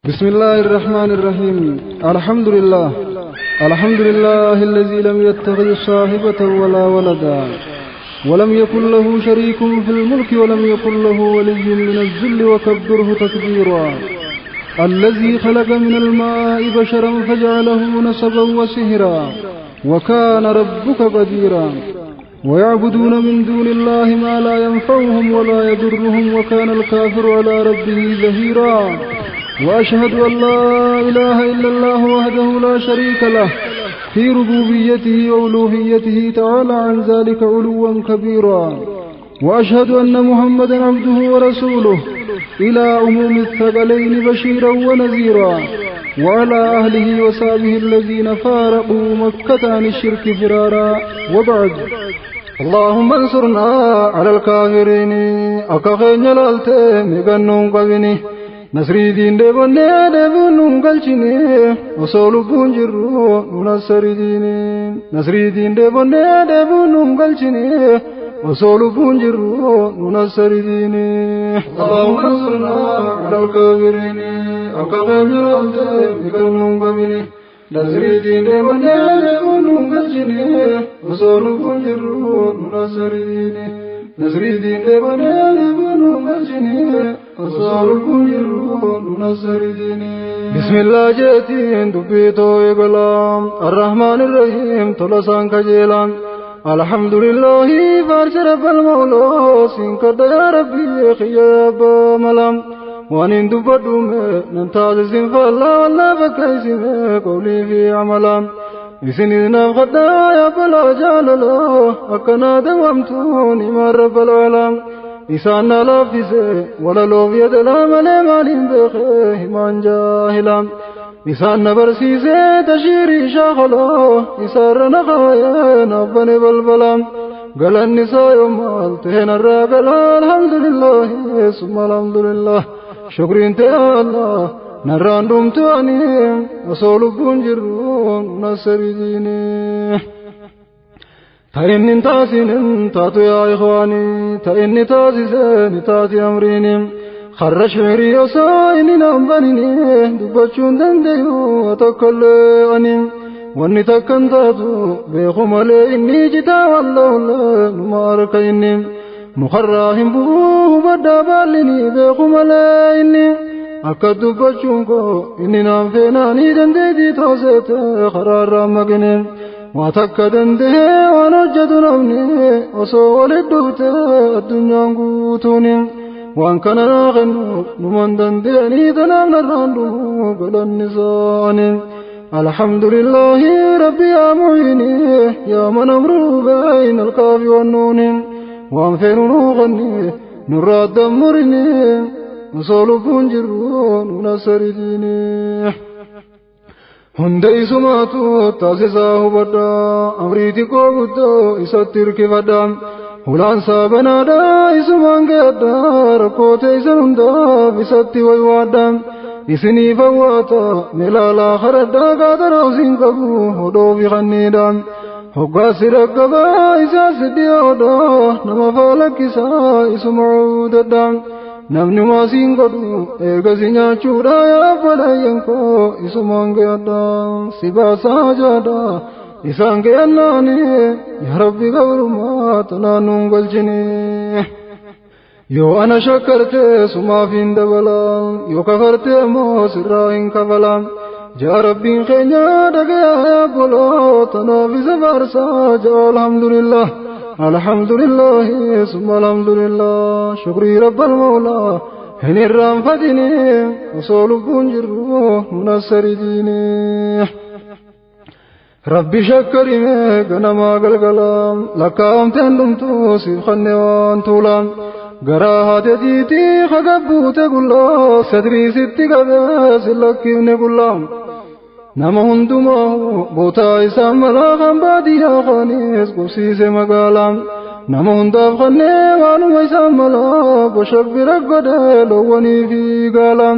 بسم الله الرحمن الرحيم. الحمد لله، الحمد لله الذي لم يتخذ صاحبة ولا ولدا، ولم يكن له شريك في الملك، ولم يكن له ولي من الذل، وكبره تكبيرا. الذي خلق من الماء بشرا فجعله نسبا وسهرا، وكان ربك قديرا. ويعبدون من دون الله ما لا ينفعهم ولا يضرهم، وكان الكافر على ربه ظهيرا. وأشهد أن لا إله إلا الله وحده لا شريك له في ربوبيته وألوهيته، تعالى عن ذلك علوا كبيرا. وأشهد أن محمدا عبده ورسوله إلى أمم الثقلين بشيرا ونذيرا، وعلى أهله وصحبه الذين فارقوا مكة عن الشرك فرارا. وبعد، اللهم انصرنا على الكافرين. أكخين لالتي مغنون قبني نصري دين دبني دبنون قلشني وصول بنجرو نصر ديني نصري دين دبني دبنون قلشني وصول بنجرو نصر ديني. اللهم انصرنا على الكافرين. أكخين لالتي مغنون قبني نصري دين دبني دبنون قلشني وصول بنجرو نصر ديني نصري دين دبني دبنون قلشني وصول بنجرو نصر ديني. بسم الله جيتين دبيتو إقلام الرحمن الرحيم تلسان كجيلان. الحمد لله فارس رب المولى سنكد يا ربي خياب ملام. وانين دبدومي ننتاز سنفالا ولا بكيسمي قولي في عملام. إسنين غدا يا بلا جاللا أكنا دوامتوني ما رب العالم. إسانا لافسي ولا لوف يدلا ملي مالين بخيه من جاهلا. إسانا برسيسي تشيري شاخلا إسارنا خاين أبني بلبلا. قال النساء يوم تهنا الراقل. الحمد لله ثم الحمد لله شكرين يا الله نران دمتواني وصول بنجرون نصر ديني. تإني تاسين تاتو يا إخواني تإني تاسسين تاتي أمريني خرج شعري وصايني نامبنيني دبتشون دنديو وتكلاني واني تكن تاتو بيخم لي إني جتا والله لا نماركيني مخراهم بوه بدا بالني بيخم لي إني akka dubbachuun koo inni naan feenaanii dandeettii taasise karaarraa maqine. Waa takka danda'ee waan hojjetu namni osoo walitti dhufte addunyaan guutuuni. Waan kana naa kennu numan danda'anii tanaaf narraan dhufu galanni isaanii. الحمد لله ربي يا معيني يا من أمره بين القاف والنون. وان فين نغني نرى دمرني وصول بنجرون ونصر ديني. هندي سماتو تاسساه بدا أمريتي كوغدو إساتير كفدا هولان سابنادا إسمان قدا ركوتي سندا بساتي ويوادا إسني فواتا ملالا خردا قادر أوزين قبو هدو في خنيدا هقاس رقبا إساس ديودا نما فالك إسا إسمعوددا namni maasiin godhu eega si nyaachuudha yaa balayyan koo isumaan geedda si baasaa jaadha isaan geennaani yaa rabbi gabrumaa tanaan nuun galchini. Yoo ana shakkarte sumaaf hin dabalaan yoo kafarte immoo sirraa hin kafalaan jaa rabbiin keenya dhagayaa yaa boloo tanaaf isa faarsaa jaa alhamdulillah. الحمد لله ثم الحمد لله شكري رب المولى هن الرام فديني وصول بنجرو منصر ديني. ربي شكري غنما قلقلام لكام تندمتو سيخني وانتولام قراها تجيتي خقبو تقولا صدري ستي قبس لكيوني قلام. nama hundumaa bootaa isaan malaa kan baadiyyaa kanis qubsiise magaalaa nama hundaaf kannee waanuma isaan malaa bosha bira godhee loowwanii fi gaalaa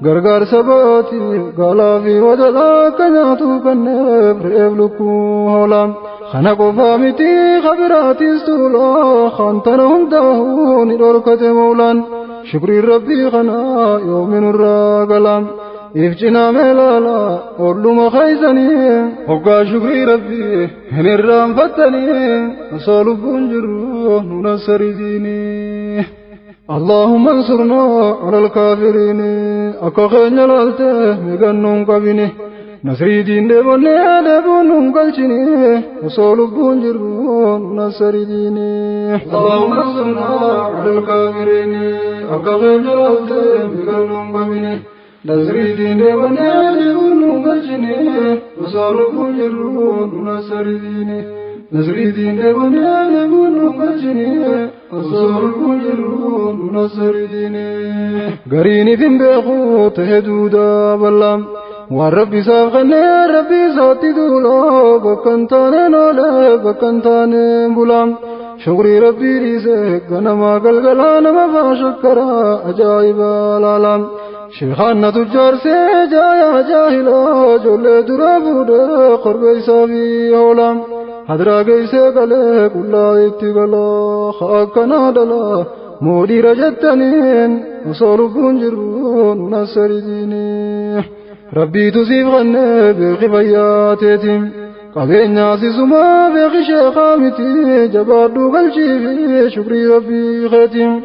gargaarsa baatiif gaalaa fi wadalaa akka nyaatu kanneef re'eef lukkuu hoolaa kana qofaa miti kabiraatis tuulaa kan tana hundaa'uu ni dhorkate maulaan shukrii rabbii kanaa yoomin irraa galaan. If cinaa meelaala olluma keeysanii hoggaa shukrii rabbii hin irraanfattanii osoo lubbuun jirru nu nasari diinii. اللهم انصرنا على الكافرين أكا خينيا لالته مغنون قبيني نصري دين دبوني دبونون قلشني وصول بونجرون نصري ديني. اللهم انصرنا على الكافرين أكا خينيا لالته مغنون قبيني نصري دين دبوني دبونون قلشني وصول بونجرون نصري ديني. نصري دين دبوني دبونون قلشني وصول بونجرون نصري ديني. قريني فين بيخوت هدودا بلام والربي سافغني ربي ساتي دولا بكنتاني نولي بكنتاني بلام شغري ربي ريسك غنما قلقلا نما فاشكرا أجايب العالم شيخان تجار سيجايا جاهلا جولي درابو قربي سافي هولام حضرا قيسي قلي كلا اتقلا خاكنا دلا مودي رجتنين وصول بونجرون نصر ديني. ربي تزيف غني بغفياتي قبين سما بغي شيخامتي جبادو قلشي في شكري ربي خاتم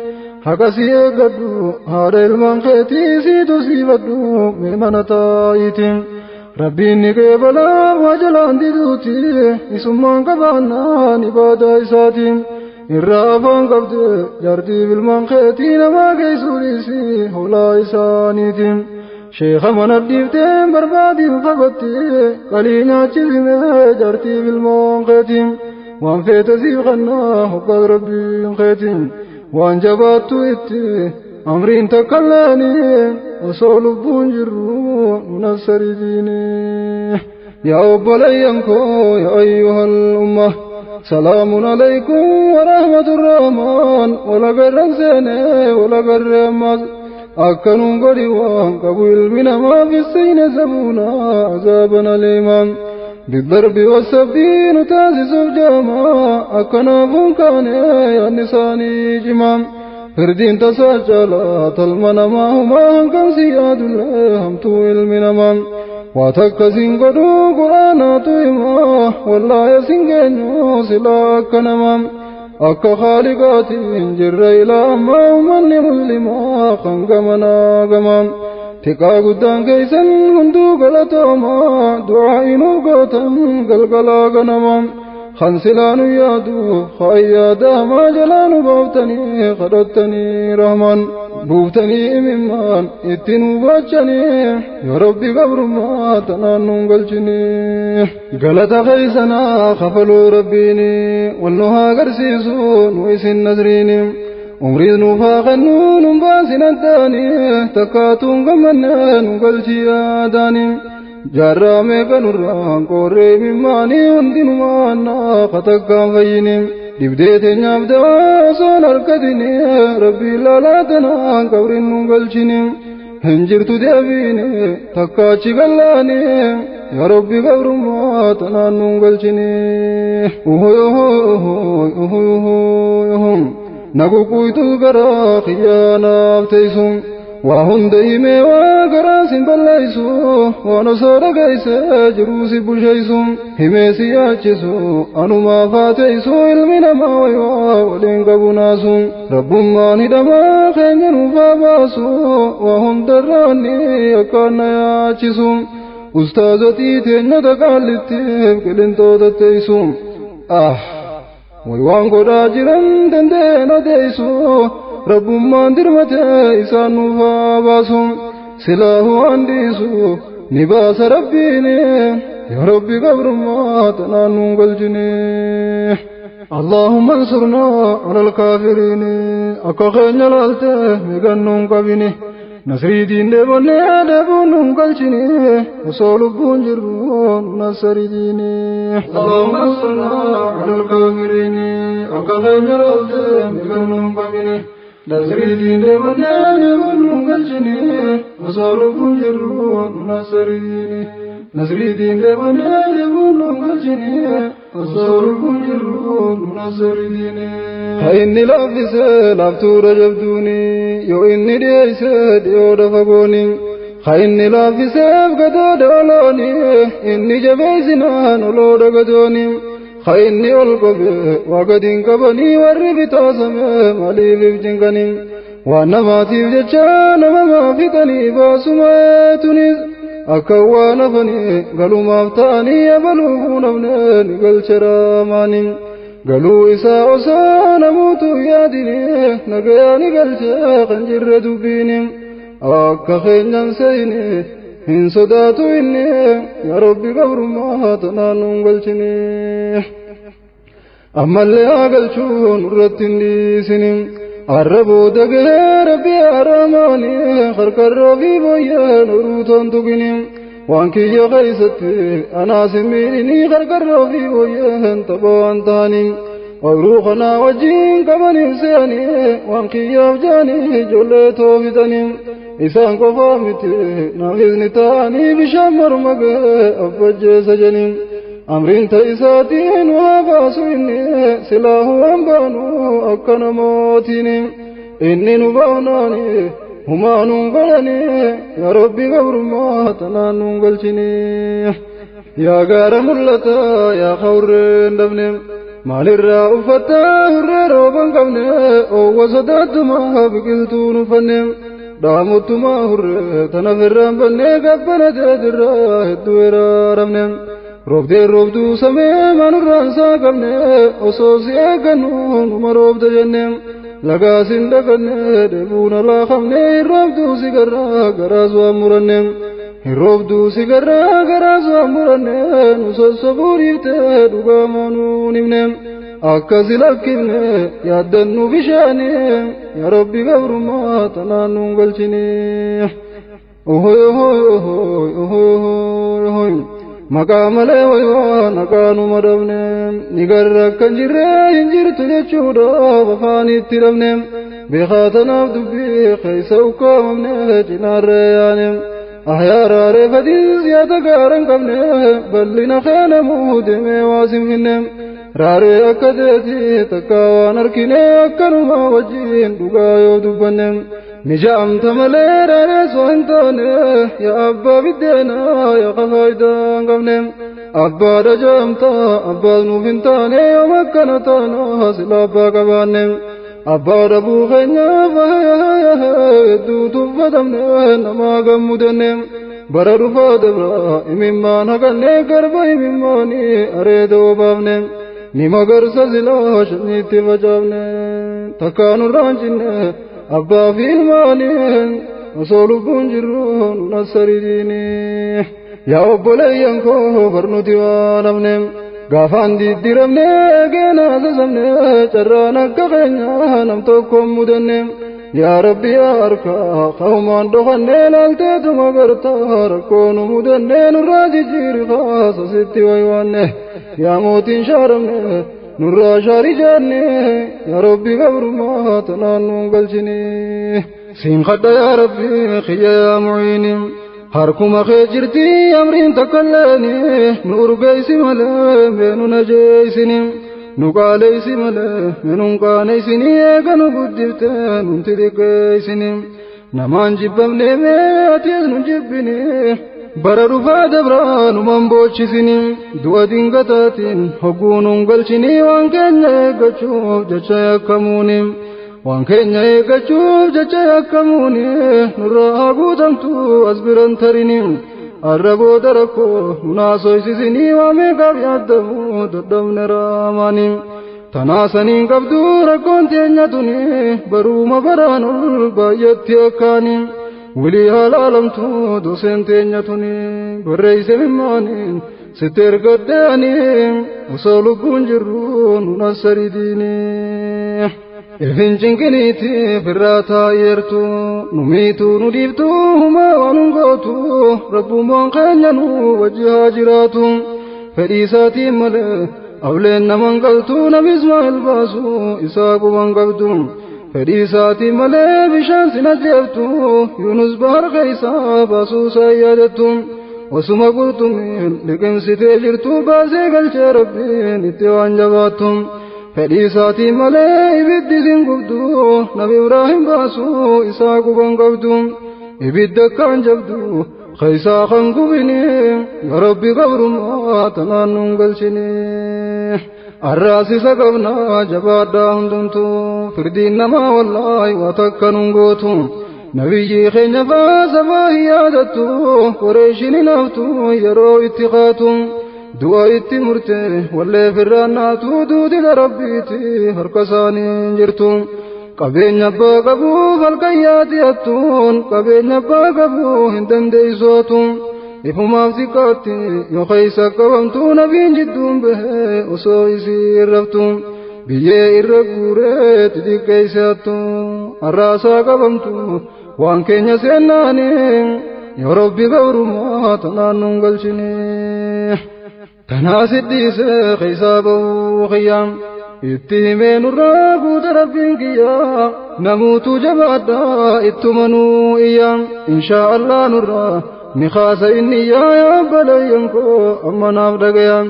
حقسي قدو هذا المان خيتي سيدو سيبدو من تايتم ربي نقبلا وجلان ديدوتي اسمان قبانا نبادا إساتم الرافان قبض جردي بالمان خيتي نما كيسوريسي هولا إسانيتم شيخ من الديفتين بربادي فقطي قلينا تشبه جرتي بالمنقتم وان فيت زيغنا حق ربي خيتم وان جبات اتي امرين تكلاني وصول بونجرو نصر ديني. يا أبلينكو يا أيها الأمة سلام عليكم ورحمة الرحمن ولا قرن ولا قرن أكنون قريوان قبل من ما في السين زبونا عذابنا الإيمان بالضرب والسبين تازز الجاما أكنا فنكان يا نساني جمام فردين تسجلا تلمنا ما هما هنكم سياد الله هم طويل من أمام واتكسين قدو قرانا طيما والله يسنجنو سلا أكنمام أكا خالقاتي جر إلى أما ومن مسلما خنقمنا قمام تقا قدان كيسن هندو قلتوما دعائنو قوتن قلقلا قنمام خنسلان يادو خيادا ما جلان بوتني خدتني رحمن بوتني ممان اتنو باچني يا ربي قبر ما تنانون قلچني غلط خيسنا خفلو ربيني والنها قرسيسون ويسن نذريني عمري نفاقنون باسنا الداني تكاتون قمنن قلچي آداني جرامي كنوران قوري مماني هندنوانا خطقان فيني دبديت نبدا صون الكدني ربي لا لا تنان قبرن قلچني هنجرت دبيني تكاچي غلاني يا ربي قبر ما تنان قلچني اوه اوه اوه نغو كويتو غرا خيانا تيسون وهم ديمي وغراسين بلايسو ونصر غيس جروسي بلشيسو هميسي ياچسو انما فاتيسو علمنا ما ويوا ولين قبناسو رب ما ندما خنجن فاباسو وهم دراني يكن ياچسو استاذتي تنه تقالتي قلنتو تتيسو اه ويوان قدا جرن دندنا ديسو رب ما درمته إسان فاباسو سلاه عنديسو نباس ربيني يا ربي قبر ما تنانو قلجني. اللهم انصرنا على الكافرين أكا خينيا لالته مغنون قبيني نصري دين دبوني دبونون قلجني وصول بونجرون نصري ديني. اللهم انصرنا على الكافرين أكا خينيا لالته مغنون قبيني نصري دين دبوني دبونون قلجني وصول بونجرون نصري ديني. نصري دين دبوني دبونون قلجني وصول بونجرون نصري ديني. فإني لافس لافتو رجبدوني يو إني ديس ديو دفقوني خين لا في سيف قدود ولوني إني جبيزنا نلود قدوني خيني والقبي وقد انقبني والرب تاسمي مالي بجنقني وانا ما تيب جتشان ما فتني باسميتني أكوان فني قالوا ما افتاني يبلغون ابنين قل شراماني قالوا إساء أسان موت يادني نقياني قل شيخ جر دبيني أكا خينيا سيني إن صداتو إني يا ربي قبر ما تنانون قلتني أما اللي أقلشون رتني سنين عربو دقه ربي أرماني خرق الربي بيان روتان تقني وانكي يا غيستي أنا سميني خرق الربي بيان تبوان تاني وروحنا وجين كمان إنساني وانكي يا جاني جلتو فتني إسان قفامتي نغيزني تاني بشمر مقه أفجي سجني أمرين تيساتين وفاسو إني سلاه أنبانو أكن موتيني إني نباناني هما ننقلني يا ربي قبر ما تنان ننقلتني يا غار ملتا يا خورين دبني مال الرأفتا الرأوبا قبني أو وصدات ما بقلتون فني دامتما هر تنفرم بني قبنا تدرا الدويرارمني روبدي روبدو سمي منران ساقمني أصوصي أغنون مروب دجنم لغا سندقني دبون لا خمني روبدو سيغرا غراز ومرنم روبدو سيغرا غراز ومرنم نسوسبوريت دوغا منونمنم أكاسي لكني يادنو بشاني يا ربي قبر ما تنانو قلتني أوهي أوهي أوهي أوهي مقام لي ويوان كانوا مدبني نقرر كنجري انجرت لتشودا وفاني تلبني بخاتنا بدبي خيسا وكامني جنار رياني أحيا راري فديز يا تقارن قبني بلنا خينا مودمي واسم راري أكدتي تكاوان أركني أكنما وجين دقايو دبنم نجام تملي راري سوانتاني يا أبا بدينا يا خفايدان قبنم أبا رجامتا أبا نوفنتاني ومكنتانا سلابا قبانم أبا ربو خينا فهي دوتو فدمني نما قمدنم برر فادبرا إمما نقلني قربا إمماني أريدو بابنم نما قرص زلا شنيتي فجابني تكانو رانجني أبا في الماني وصول بنجرون نصري ديني يا أبو لينكو برنو ديوانمني غافان دي ديرمني جنا زمني چرانا كغنيا نمتكم مدني يا ربي يا أركا قومان دخني لالتي مغرتا ركون مدني نراجي جير خاص ستي ويواني يا موتين شارمني نرا شاري جاني يا ربي قبر ما تنانو قلجني سين خد يا ربي خيا يا معيني هركم خجرتي أمرين تكلني نور قيسي ملي بينو نجيسني نقاليسي ملي منون قانيسني اغنو قدبتن انتدقيسني نمان جبم نمي نجبني بررو فادبران ومن دوا دينغتاتين حقونون قلشني وان كن يقشوف جشا يكموني وان كن يقشوف جشا يكموني نرى قودمتو أصبرن تريني الربو دركو ناسويسيني وميقاب يدمو ددم نراماني تناسنين قبدو ركون تينيتوني بروما برانو بايت يكاني ولي هالعالم تو دوسين تينيتوني بريس مماني ستر قداني وصولو بنجرون ونصري ديني إفنجنكنيتي فراتا يرتو نميتو نديبتو هما وننقوتو ربو من قنينو وجها جراتو فريساتي ملي أولين من قلتو نبي اسماعيل باسو إساق من قبتو فريساتي ملي بشان سنجبتو يونس بحر خيسا باسو سيادتو وسما قلتو من لكن ستجرتو باسي قلت ربي نتوان جباتو فريساتي ملي بدي قبدو نبي إبراهيم باسو إساق من قبتو Ibidda kan jabdu khaysaa kan gubini yaa rabbi gabrummaa tanaan nun galchini. Arraasisa qabnaa jabaadhaa hundumtu firdiin namaa wallaahi waa takka nun gootu. Nabiyyi keenya faasafaa hin yaadattu Qureeshiin hin haftu yeroo itti qaatu. Du'a itti murte wallee firraan naatu duuti rabbiiti harka isaanii jirtu. Qabeenya abbaa qabuuf halkan yaati hattuun qabeenya abbaa qabuu hin dandeessootu. Ifumaaf xiqqaatti yoo keessa qabamtu nabiin jidduun bahee osoo isii raftu. Biyyee irra guuree xixiqqeessattu arraasaa qabamtu waan keenya seennaani yaa rabbi gabrummaa tanaan nun galchini. Tanaa siddiisee keessaa ba'uu kiyyaam itti himee nurraa guuta rabbiin kiyyaa namuutu jabaadhaa ittuma nuu iyyaam inshaa Allah nurraa ni kaasa inni yaa obboleeyyan koo amma naaf dhagayaam.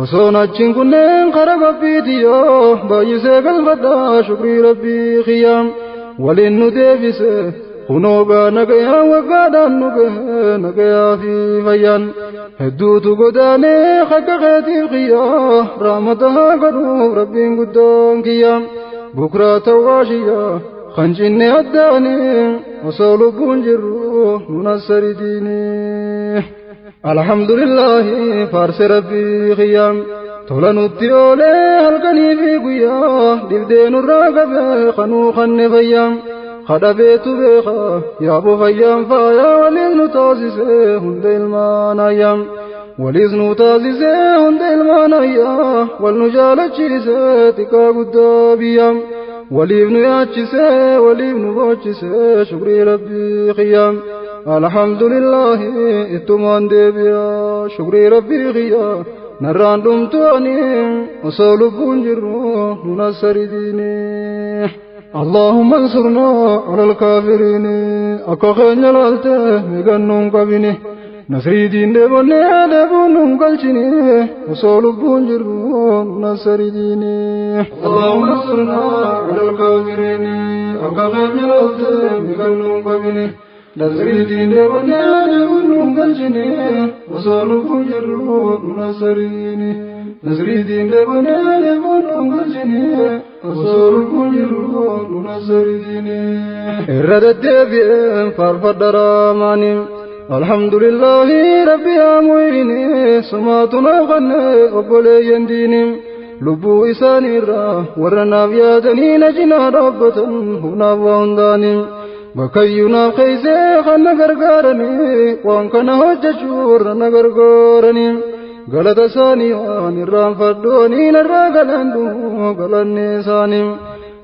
Osoon achiin kunneen kara rabbiitiyyoo baay'isee galfadhaa shukrii rabbii kiyyaam waliin nu deebise kunoo gaa nagayaa waggaadhaan nu gahe nagayaa fi fayyaan hedduutu godaanee hakka keetiif kiyyaa rahmata haa godhuuf rabbiin guddoon kiyyaam bukraa tawwaashiyyaa kan cinne addaanii osoo lubbuun jirru nun assari diinii. Alhamdulillahi faarse rabbii kiyyaam tola nutti oolee halkanii fi guyyaa dhibdee nurraa qabee kanuu kanne fayyaam kadhabeetu beeka yaaboo fayyaan faayaa waliis nu taasisee hunda ilmaan ayyaam waliis nu taasisee hunda ilmaan ayyaa wal nu jaalachiisee xiqqaa guddaa biyyaam waliif nu yaachisee waliif nu boochisee shukrii rabbii kiyyaam. Alhamdulillahi ittumaan deebi'a shukrii rabbii kiyyaa narraan dhumtuani osoo lubbuun jirru nun assari diini. Allahumma ansurna ala alkaafiriini akka keenya laalte migannuun qabini nasrii diin deebonnee deebuun nun galchini osoo lubbuun jirru nun assari diini. Allahumma ansurna ala alkaafiriini akka keenya laalte migannuun qabini. Nasrii diin deebonnee deebuun nun galchini osoo lubbuun jirru nun assari diini. Nasrii diin deebonnee deebuun nun galchini osoo lubbuun jirru nun assari diini. Irra deddeebi'een faarfadha raamaanii alhamdulillahi rabbi yaa mu'ini sumaatu naaf qanne obboleeyyan diini lubbuu isaaniirraa warra naaf yaadanii na cinaa dhaabbatan humnaaf waa hundaanii. Bakkayyuu naaf keeysee kan na gargaaranii waan kana hojjechuu warra na gargaaranii galata isaanii waan irraanfadhoanii narraa galandhu galanni isaanii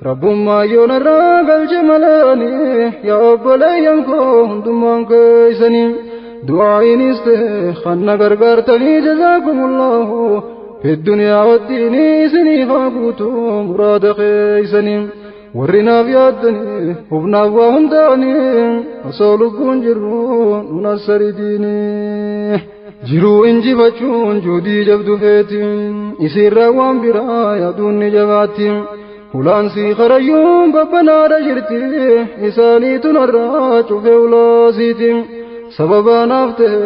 rabbummaa yoo narraa galche maleanii yaa obboleeyyan koo hundummaan keeysanii du'aa'inis ta'e kan na gargaartanii jazaakumullahu fi dunyaa waddiinii isiniif haa guutu muraada keeysanii. Warri naaf yaaddanii humnaaf waa hundaanii osoo lubbuun jirru nun assari diinii. Jiruu injifachuun juudii jabdu feeti isiirraa waan biraa yaaduun ni jabaatti. Hulaansii karayyuun babbanaadha jirti isaaniitu narraa cufee ulaasiiti. Sababa naaf ta'e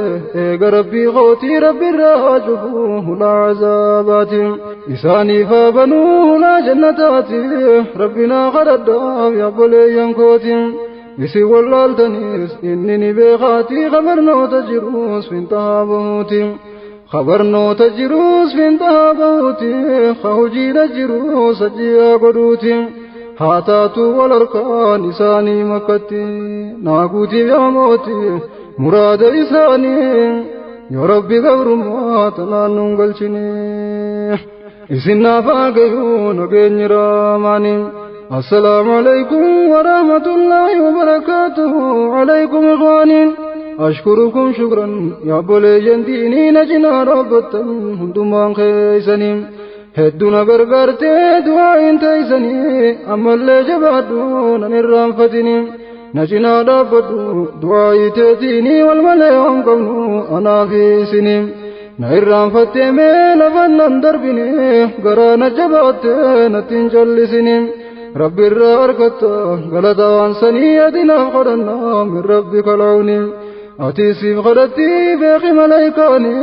eega rabbii kootii rabbiirraa cufu hulaa azaabaati. Isaaniif haa banuu hulaa jannataati rabbinaa kadhadhaaf yaa obboleeyyan kooti. Isin wallaaltaniis inni ni beekaati kabarnoota jiruus finxaa bahuuti. Kabarnoota jiruus finxaa bahuuti ka hojiidha jiruus ajjiyaa godhuuti. Haa taatu wal harkaan isaanii makkatti naaguutiif yaa mootii muraada isaanii yaa rabbi gabrummaa tanaan nun galchini. Isin naaf haa gahuu nageenyi raamaanii. السلام عليكم ورحمة الله وبركاته عليكم إخواني أشكركم شكرا يا بولي ديني نجنا ربطا هندمان خيسني هدونا غرغرتي دعاء تيسني أما اللي جبادون الرانفتني نجنا ربطو دعاء تيتيني والمليون قبنو أنا في سنين نيران فتمي لفنن دربني غرانا جباتي نتنجلسني رب الراركت غلط وانسني أدنا قرنا من ربك العون أتيسي غلطي باقي ملايكاني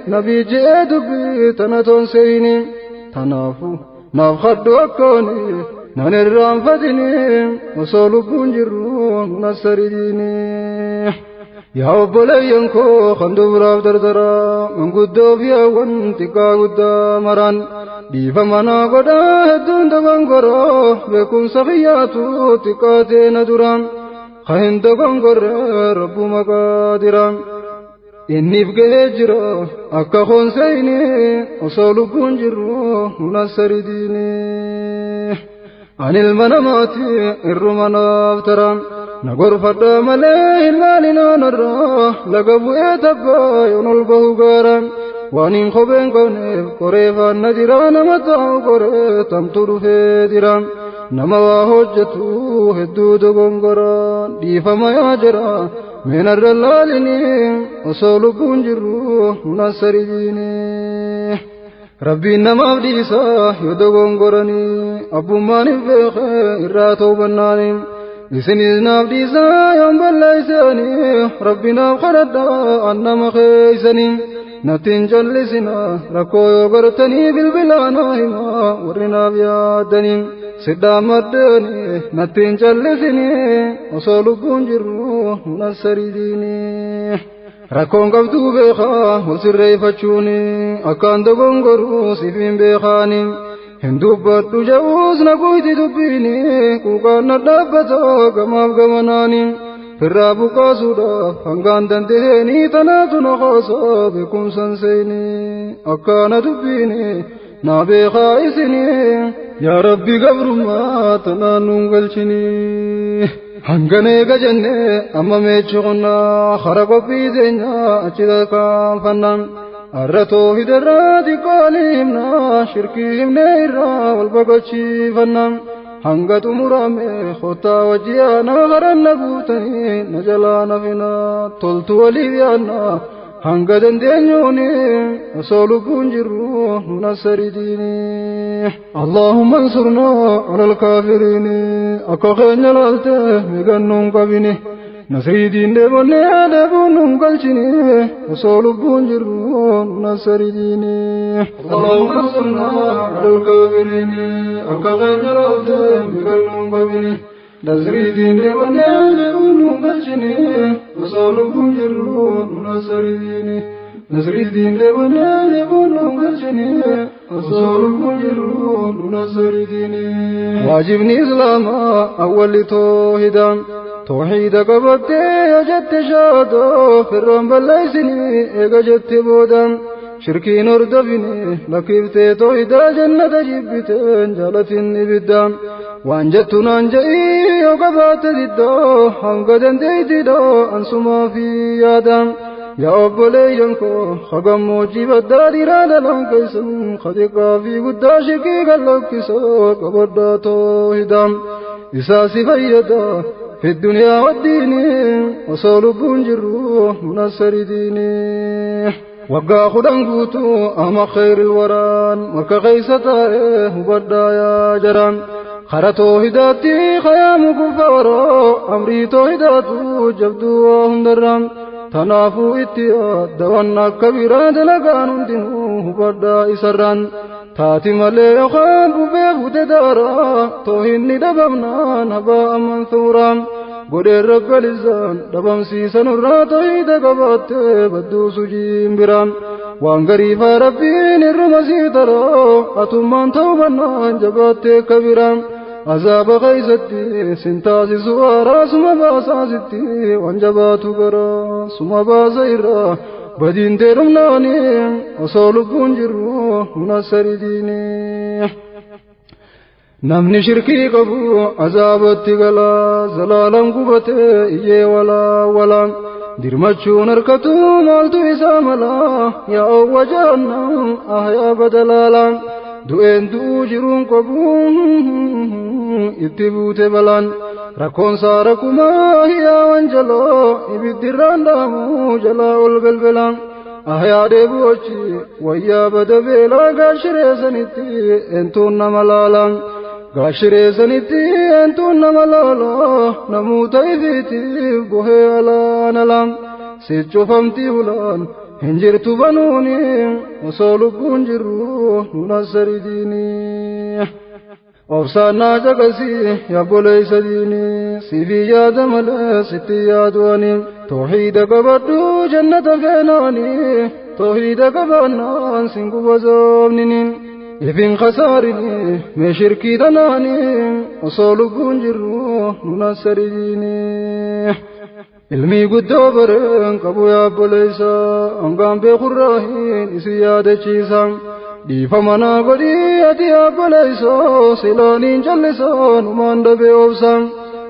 نبي جئت بي تنتون سيني تنافو نافخد وكوني نان الرانفتني وصول بنجرون نصريني يا أبلينكو كو خندو دردرا من قدو فيا وانتقا قدامران ديفا منا قدا هدون دبنغرو بكم سخياتو تقاتين دران خهن دبنغر رب مقادرا إني بقهجرا أكا خونسيني وصول بنجرو نصر ديني عن المنامات الرمنا افترا نغر فدا ملي المالنا نرى لقبو اتبا ينلبه غارا وانين خبين قوني قريفا نجرا نمتاو قري تمتر فيدرا نما هجتو هدود غنغرا ديفا ما يجرا من الرلالني وصول بنجرو نصريني ربي نما بديسا يدغنغرني أبو ماني فيخ إراتو بناني إسني نابديسا يوم بلايساني ربنا خردا أنا مخيسني نتين جلسنا ركو يغرتني بالبلانا هما ورنا بيادني سدا مدني نتين جلسني وصول بنجرو نصري ديني ركون قبضو بيخا وسري فتشوني أكان دغنغرو سيفين بيخاني هندوبت جوز نقويت دبيني كوكان ندابتا كما بغمناني فرابو قاسودا هنغان دندهني تناتو نخاسا بكم سنسيني أكان دبيني نابي خايسني يا ربي قبر ما تنانو قلشني هنغني قجني أما ميتشغنا خرقو في زينا أجدا كان فنان الرتو هدراتي قاليمنا شركيم نيرا والبقشي فنان هنغت مرامي خطا وجيانا غرن بوتني نجلانا فينا تلت وليانا هنغدن دينيوني وصول بنجرو نصر ديني اللهم انصرنا على الكافرين أكوخين لالته مغنون قبيني نصري دين دبني دبنون قلشني وصول بنجرو نصر ديني اللهم انصرنا على الكافرين أكوخين لالته مغنون قبيني نصري دين دبني دبنون قلشني وصول بنجرو نصر ديني نصري دين دبني دبنون قلشني وصول بنجرو نصر ديني واجبني إسلام أول توحيدا توحيد قبضتي أجت شادو فرم بلايسني إجت بودا شركي نردفني لكيفتي توحيدا جنة جبتين جالتني بدا وانجت نانجئي وقبات ددو حنقدن ديدو أنسما في يادم يا أبلينكو خقم موجب الداري لنكيسن خدقا في قداشكي قلوكسو قبضا توحيدا إساسي فيدا في الدنيا والدين وصول بنجرو نصر ديني وقا خدن قوتو أما خير الوران مركا غيستا وبدا يا جران خرطو هداتي خيام كفارو أمري توحيداتو جبدو وهندران تنافو اتيا دوانا كبيرا دلقان دينو وبدا إسران تاتي مالي يخان ببيغ تدارا توهيني دبمنا نبا منثورا godhee rabba lizaan dhabamsiisan irraa toohida qabaattee badduu sujiin biraan waan gariifaa rabbiin irruma sii taroo atummaan ta'uu bannaan jabaattee kabiraan azaaba keeysatti sin taasisu haaraa suma baasaasitti waan jabaatu garaa suma baasa irraa badiin tee dhumnaanii osoo lubbuun jirru munassari diinii. Namni shirkii qabu azaabatti galaa zalaalaan gubatee iyyee walaa walaan dirmachuun harkatu maaltu isaa malaa yaa owwa jahannam ahyaa badalaalaan du'een du'uu jiruun qabu itti buute balaan rakkoonsaa rakkumaa hiyyaa wanjaloo ibiddirraan dhaamu jalaa ol belbelaan. أحيا دبوشي ويا بدبيلا قاشري سنتي انتون ملالا Gaashiree sanitti eentuun nama laala namoota ifiitiif buhee alaan alaan si cufamti ulaan hin jirtu banuuni osoo lubbuun jirru nun asari diini. Obsaan naa caqasii yaabboleessa diini siifii yaada malee sitti yaaduani toohiida qabadhu jannata feenaani toohiida qabaannaan sin guba zoomnini. Ifin khasaarini mee shirkii tanaani osoo lubbuun jirru nun asari diini. Ilmii guddoo bareen qabu yaabboleessa hangaan beekurraahin isin yaadachiisa. Dhiifama naa godhii ati yaabboleessa silaaniin callisaa numaan dabee obsa.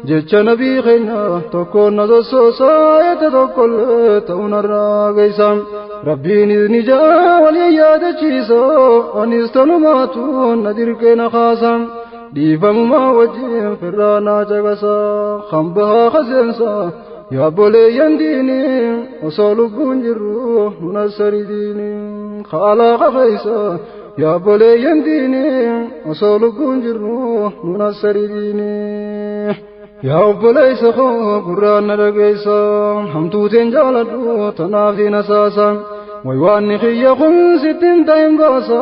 Jecha nabii keenya tokkoon na sossoosa eeta tokkollee ta'uu narraa geessa. Rabbiinis ni jaa waliin yaadachiisa anis tanumaatu na dirqee na kaasa. Dhiifamumaa wajjin firraa naa caqasa kan bahaa kaseensa. Yaabboleeyyan diini osoo lubbuun jirru nun asari diini khaalaa qafeessa. Yaabboleeyyan diini osoo lubbuun jirru nun asari diini. Yaa obboleessa koo gurraan na dhageessa hamtuuteen jaaladhu tanaaf hin asaasa. Waywaanni xiyya kun sittiin ta'in baasa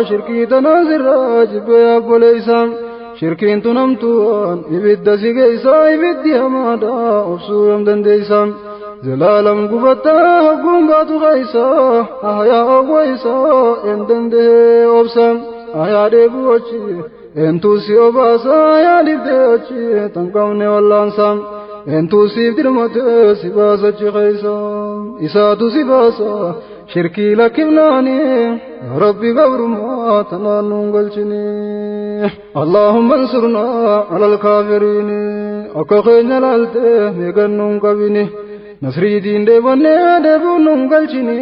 shirkii tanaa sirraa jibbee yaabboleessa. Shirkiin tunamtuun ibidda si geessa ibiddi hamaadha obsuu yoom dandeessa. Zalaalam gubattaa hogguun baatu keessa ahyaa ogweessa een danda'ee obsa. Ahyaa dheebuu achi eentuu si obaasa ahyaa dhibdee achi tan qabne wallaansa. Eentuu siif dirmatee si baasa achi keessa isaatu si baasa shirkii lakkifnaani rabbi gabrummaa tanaan nuun galchini. اللهم انصرنا على الكافرين akka keenya laaltee meeqannuun qabini nasrii diin deebannee deebuun nuun galchini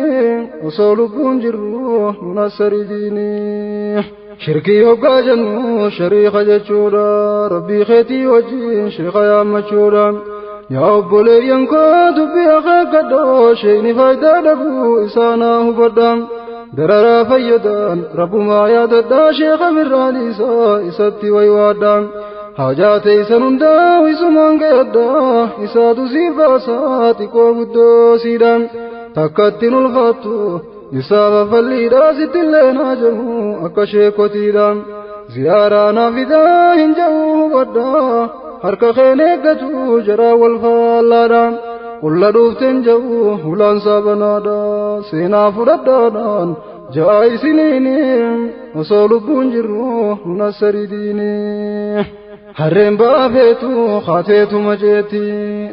osoo lubbuun jirru nun asari diini. Shirkii hoggaa jennu shariika jechuudha rabbii keetii wajjin sheeka yaammachuudha. Yaa obboleeyyan koo dubbii akeekkadhoo sheekni faayidaa dhabuu isaanaa hubadha. Dararaa fayyadan rabbumaa yaadadhaa sheeka birraan isaa isatti waywaadha. Haajaa teessan hundaa isumaan ga'adhaa isaatu siif baasaa xiqqoo guddoo siidha. Takkatti ulfaattu isaa fafalliidhaa sittillee naa jedhu akka sheekotiidha. Ziyaaraa naaf fidaa hin jedhu hubadhaa harka keen eeggatu jaraa wal faallaadha. Qulla dhuufteen jedhu hulaan saabanaadha seenaa fudhadhaadhaan ja'a isiniini osoo lubbuun jirru nun asari diini. Harreen baafeetu haateetu maceeti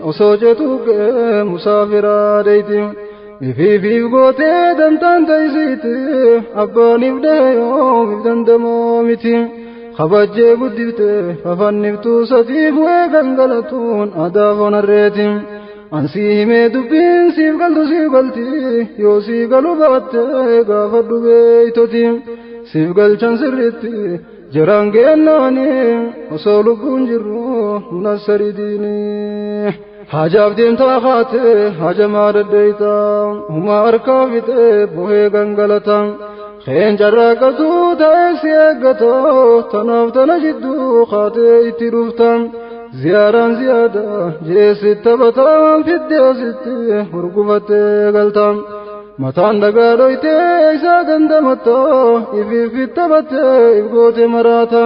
osoo jeetu ga'ee musaafiraa deeyti. Ifiifiif gootee dantaan ta'isiiti abbaaniif deeyoo if dandamoo miti. Kabajjee guddiftee fafanniftuu sadii bu'ee gangalatuun aadaa foon harreeti. Ansii himee dubbiin siif galtu siif galti yoo siif galu baatte gaafadhu beeytoti. Siif galchan sirriitti jaraan geennaani osoo lubbuun jirru nun asari diini. Hajaaf deemtaa kaate hajamaa daddeeyta humaa harkaa fixee bohee gangalata. Qeen carraaqatu ta'ee si eeggata tanaaf tana jidduu kaatee itti dhufta. Ziyaaraan ziyaada jeesi taphataan fiddee asitti hurgufattee galta. Mataan dhagaa dhoytee isaa dandamatta ifiif taphattee if goote maraata.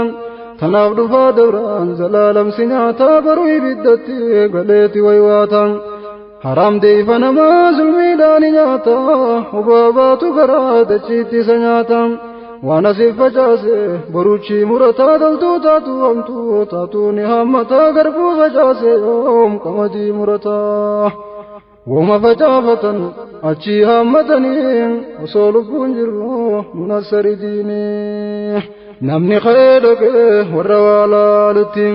Tanaaf dhufaa dabraan zalaalam si nyaata baruu ibiddatti galeeti waywaata. Haram deefa namaa zulmiidhaan nyaata hubaabaatu garaa dachiitti isa nyaata. Waan asiif facaase boruchi murataa toltuu taatu hamtuu taatu ni hammataa garbuu facaase yoom qamadii murataa. Woma facaafatan achii hammatanii osoo lubbuun jirru nun asari diini. Namni ka'ee dhaqee warra waa laalutti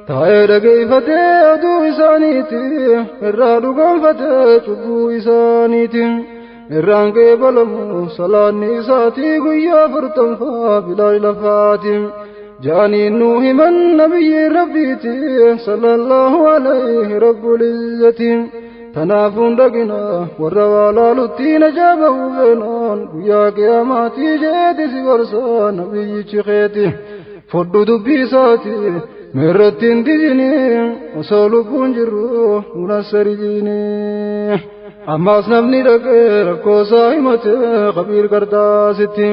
taa'ee dhageeffatee oduu isaaniiti irraa dhugoonfatee cubbuu isaaniiti. Irraan qeebalamu salaanni isaatii guyyaa afurtanfaa bilaa lafaati. Jaaniin nuu himan nabiyyi rabbiiti sallallahu alayhi rabbul izzati. Tanaafuun dhaqina warra waa laalutti najaa bahuu feenaan guyyaa qiyaamaatii jeeti si gorsa nabiyyichi keeti. Foddu dubbii isaati meerratti hin didini osoo lubbuun jirru munassarijiini. Ammaas namni dhaqee rakkoo isaa himate qabiir qarxaasitti.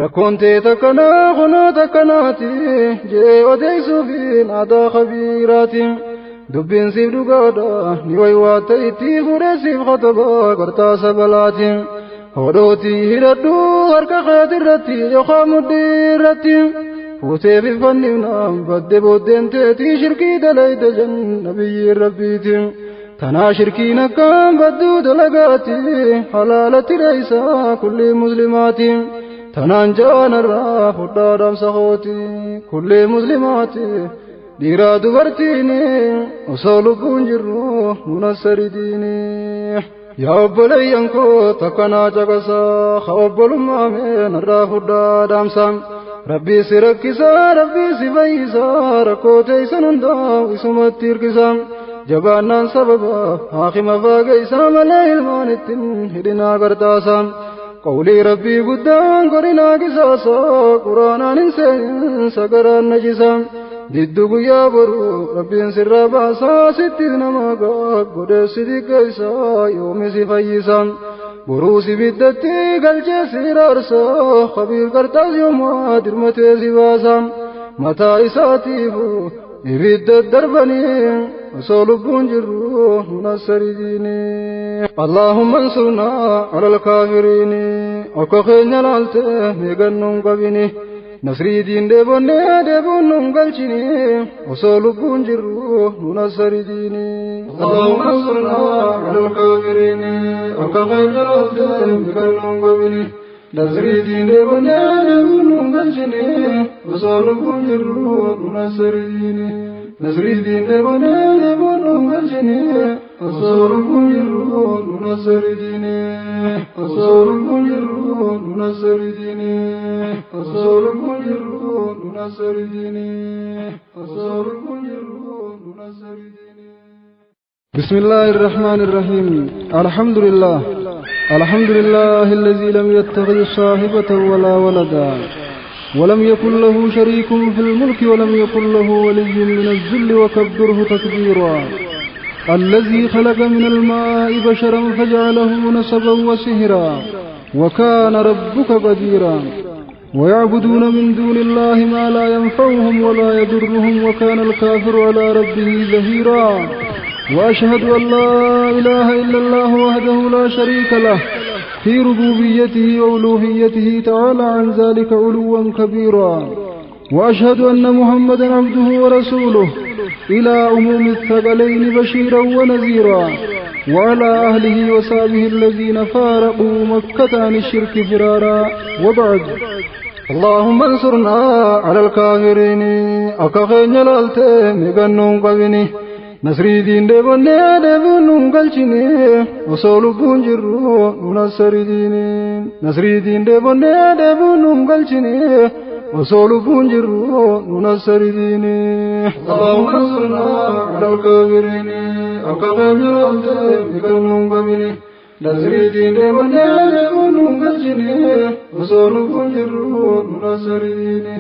Rakkoon ta'e takkanaa kunoo takkanaati jee odeessuufiin aadaa khabiiraati. Dubbiin siif dhugaadha ni waywaata itti fuudhee siif khatabaa qarxaasa balaati. Hodhootii hidhadhu harka keetirratti yookaan mudhii irratti. Fuutee biffannifnaan badde booddeen teetii shirkii dalayte jannabiyyiin rabbiiti. Tanaa shirkiin akkaan badduu dalagaati halaalatti dheeysaa kulli muslimaati. Tanaan jaanarraa fudhaa dhaamsa kooti kulli muslimaati. Dhiiraa dubartiini osoo lubbuun jirru munassaridiini. Yaa obboleeyyan koo takkanaa caqasaa haa obbolummaa mee narraa fudhaa dhaamsa. Rabbii si rakkisaa rabbii si fayyisaa rakkoo teessan hundaa isumatti hirkisaa. Jabaannaan sababa haakima faageessaa malee ilmaan ittiin hidhinaa gartaasaa. Qawlii rabbii guddaan godhinaa qisaasaa quraanaan hin seenin sagaraan najisaa. Diddu guyyaa boru rabbiin sirraa baasaa sitti nama godhee si xiqqeessaa yoomi si fayyisaa. Boruu si biddatti galchee si raarsaa qabiir qarxaas yoomaa dirmatee si baasaa. Mataa isaatiifu ibidda darbanii osoo lubbuun jirru munassarijiini. Allahumma ansurnaa ala alkaafiriini akka keenya laaltee meeqannuun qabini. Nasriitiin deebonnee deebonnuun galchini osoo lubbuun jirru munassarijiini. Allahumma ansurnaa ala alkaafiriini akka keenya laaltee meeqannuun qabini. Nasriitiin deebonnee deebonnuun galchini osoo lubbuun jirru munassarijiini. Nasriitiin deebonnee deebonnuun galchini osoo lubbuun jirru munassarijiini. Osoo lubbuun jirru munassarijiini. Osoo lubbuun jirru munassarijiini. Osoo lubbuun jirru munassarijiini. بسم الله الرحمن الرحيم الحمد لله الحمد لله الذي لم يتخذ صاحبة ولا ولدا ولم يكن له شريك في الملك ولم يكن له ولي من الذل وكبره تكبيرا الذي خلق من الماء بشرا فجعله نسبا وسهرا وكان ربك قديرا ويعبدون من دون الله ما لا ينفعهم ولا يضرهم وكان الكافر على ربه ظهيرا وأشهد أن لا إله إلا الله وحده لا شريك له في ربوبيته وألوهيته تعالى عن ذلك علوا كبيرا وأشهد أن محمدا عبده ورسوله إلى أمم الثقلين بشيرا ونذيرا وعلى أهله وصحبه الذين فارقوا مكة عن الشرك فرارا وبعد اللهم انصرنا على الكافرين أكخين لالتي مغنون قبني Nasriitiin deebonnee deebiin galchine osoo lubbuun jirru munassarijiini. Nasriitiin deebonnee deebiin galchine osoo lubbuun jirru munassarijiini. Allahumma ansurna ala alkaafiriini akka keenya laaltee biqilnuun qabini. Nasriitiin deebonnee deebiin galchine osoo lubbuun jirru munassarijiini.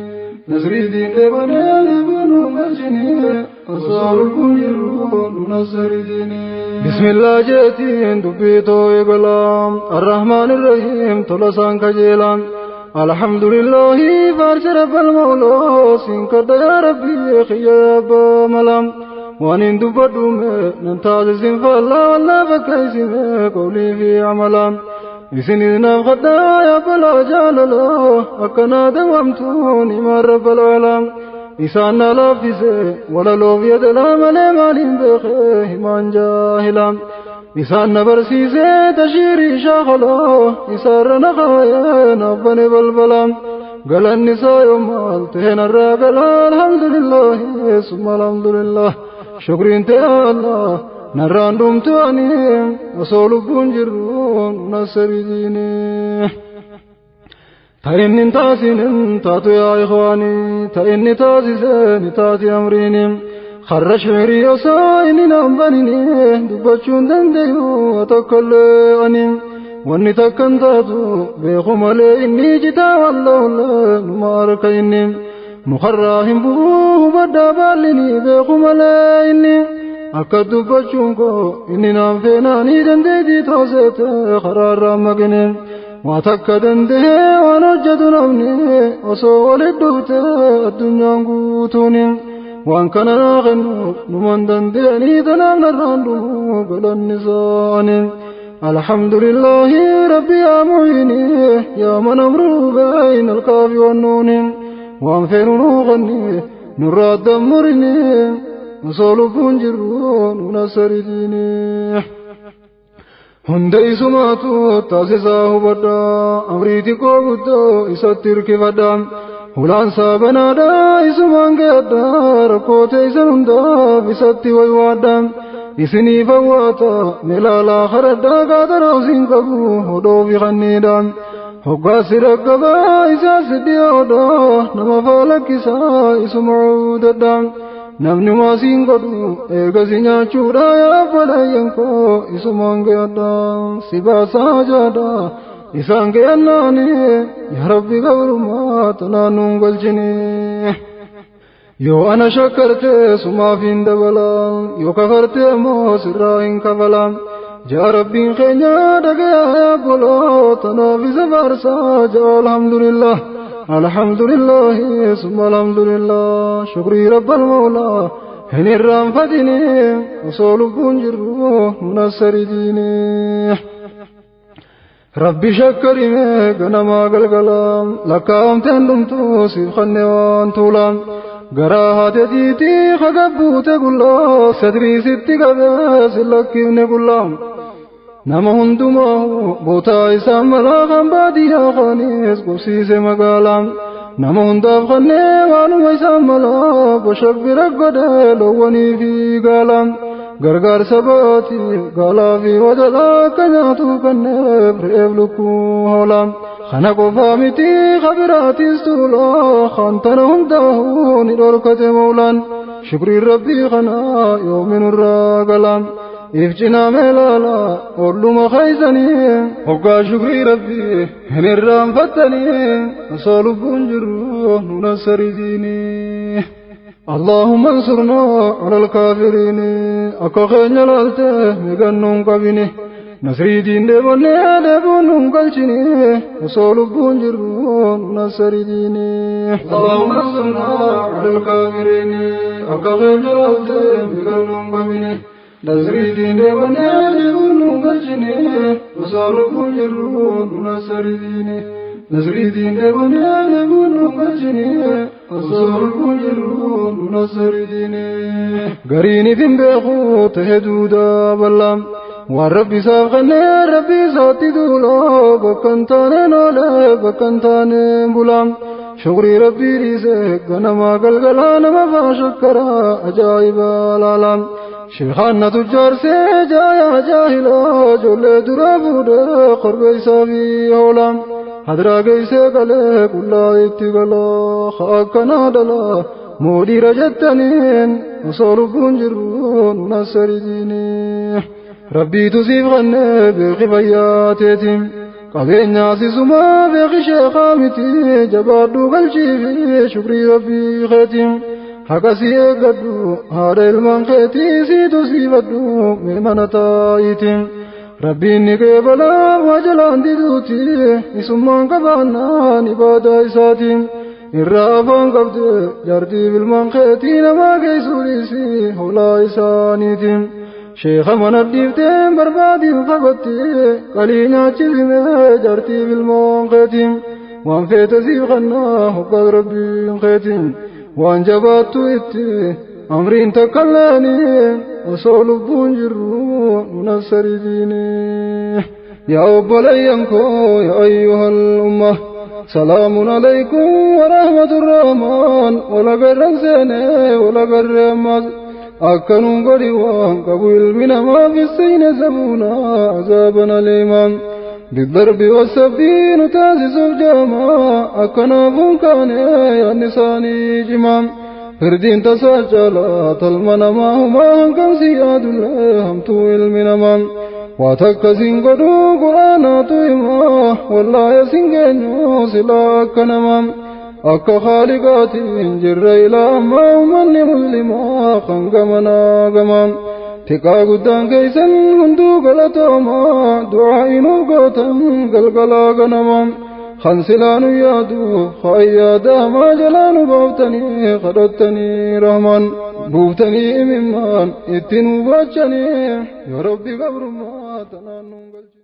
Nasriitiin deebonnee deebiin galchine osoo lubbuun jirru munassarijiini. Bismillah jeetiin dubbii too eegalaam arrahmaan irrahiim tolasaan kajeelaan alhamdulillahi faarsi rabbal mawlaa siin kadha yaa rabbii xiyya abbaa malaam waan hin dubbadhume nan taasisin faallaa wallaa bakka isime qawlii fi amalaam isinis naaf kadhaa yaa balaa jaalalaa akkanaa dawamtuun himaan rabbal aalaam isaan na laaffise walaloof yadalaa malee maaliin beekee himaan jaahilaam isaan na barsiise tashiirii shaakalaa isaarra na kaayee naaf bane balbalaam galanni isaa yoommaal ta'e narraa galaa alhamdulillahi summa alhamdulillah shukriin ta'e allah narraan dhumtu ani osoo lubbuun jirru munassarijiini. تإني تاسين تاتو يا إخواني تإني تاسسين تاتي أمريني خرج شعري وصايني نامبنيني دبتشون دنديو وتكلاني واني تكن تاتو بيخو مالي إني جتا والله لا نمارك إني Mukarraa hin bu'uu hubadhaa baallinii beeku malee inni akka dubbachuun koo inni naan feenaanii dandeettii tooseete karaarraa maqine waa takka danda'ee waan hojjetu namni osoo walit dhufte addunyaan guutuuni waan kana naa kennu numan danda'anii tanaaf narraan dhumu galanni isaanii. الحمد لله ربي يا معيني يا من أمره بين الكاف والنون وانفر نغني نرى دمرني نصول فنجرون ونصر ديني هندي سماتو تاسساه بدا أمريتي كوبدو إساتير كفدا هولان سابنا دا إسمان قدا ركوتي سنندا بساتي ويوادا إسني فواتا ملالا خردا قادر أوزين قبو هدو في خنيدا hoggaasi rakkabaa isaa siddiyoodha nama faalakkisaa isuma cuudadha namni maasiin godhu eegasi nyaachuudha yaabbalayyan koo isumaan geeyadha si baasaa jaadha isaan geeyannaani yaa rabbi gabrummaa tanaan nuun galchini. Yoo ana shakkarte sumaaf hin dabala yoo kafarte ammoo sirraa hin kafala. يا ربي خينا دقيا يا قلو تنافي زفارسا جاء الحمد لله الحمد لله ثم الحمد لله شكري رب المولى هن الرام فديني وصول بنجرو منصر ديني ربي شكري غنما قلقلام لكام تندمتو سيخني وانتولام قراها تجيتي خقبو تقول صدري ستي قبس لكيبني قلام nama hundumaa bootaa isaa malaa kan baadiyyaa kanis qubsiise magaalaa nama hundaaf kannee waanuma isaa malaa boshak bira godhee loowwanii fi gaalaa gargaarsa baatiif gaalaa fi wadalaa akka nyaatu kanneef re'eef lukkuu hoolaa kana qofaa miti kabiraatis tuulaa kan tana hundaa'uu ni dhorkate maulaan shukrii rabbii kanaa yoomin irraa galaa. إفجنا ملالا أولو خيزني هقا شكري ربي هن الرام فتني أصالب بنجرو ننصر ديني اللهم انصرنا على الكافرين أكا خين لالته مغنون قبيني نصري دين دبني دبنون قلشني أصالب بنجرو ننصر ديني اللهم انصرنا على الكافرين أكا خين لالته مغنون قبيني نصري دين دبني دبنون قلشني أصالب بنجرو ننصر ديني نصري دين دبني دبنون قلشني أصالب بنجرو ننصر ديني قريني فين بيخو تهدودا بلام والربي سافغني ربي ساتي دولا بكنتاني نولا بكنتاني بلام شغري ربي ريسك غنما قلقلا نما فاشكرا أجايب العالم شيخان تجار سيجايا جاهلا جولي درابودا قربي سافي هولام حضرا قيسي قلي كلا اتقلا خاكنا دلا مودي رجتنين وصول بنجرون ونصر ديني ربي تزيب غني بخفياتي قبين سما بخي شيخامتي جبادو قلشي في شكري ربي خيتي حقسي قدو هذا المنقيتي سيدو سيبدو من منطايتي ربي نقبلا وجلان ديدوتي اسمان قبانا نبادا إساتي الرافان قبض جردي بالمنقيتي نما كيسوريسي هولا إسانيتي شيخ من الدفتين بربادي فقطي قلينا تشزمي جرتي بالمنقيتي وان فيت سيخنا حق ربي خيتي وان جبات اتي أمرين تكلاني وصول بنجرو منصر ديني يا أبلينكو يا أيها الأمة سلام عليكم ورحمة الرحمن ولا قرن ولا قرن أكنون قريوان قبل من ما في السين زبونا عذابنا الإمام بالضرب والسفين تاسس الجامع أكنا فنكان يا نساني جمام فردين تسجل تلمنا ما هما كم سياد الله طويل من أمام واتكسين قدو قرانا طيما والله يسنجن سلاك نمام Akka khaaliqaatiin jirra ilaa ammaa ummanni muslimaa kan gamanaa gamaan. Tiqaa guddaan keeysan hunduu galatoomaa du'aa inuuf gootan galgalaa ganamaan. Kan silaanu yaadu fayyaada maa jalaanu baaftanii kadhattanii rahmaan buuftanii imimmaan itti nu baachanii yaa rabbi gabrummaa tanaan nu galchi.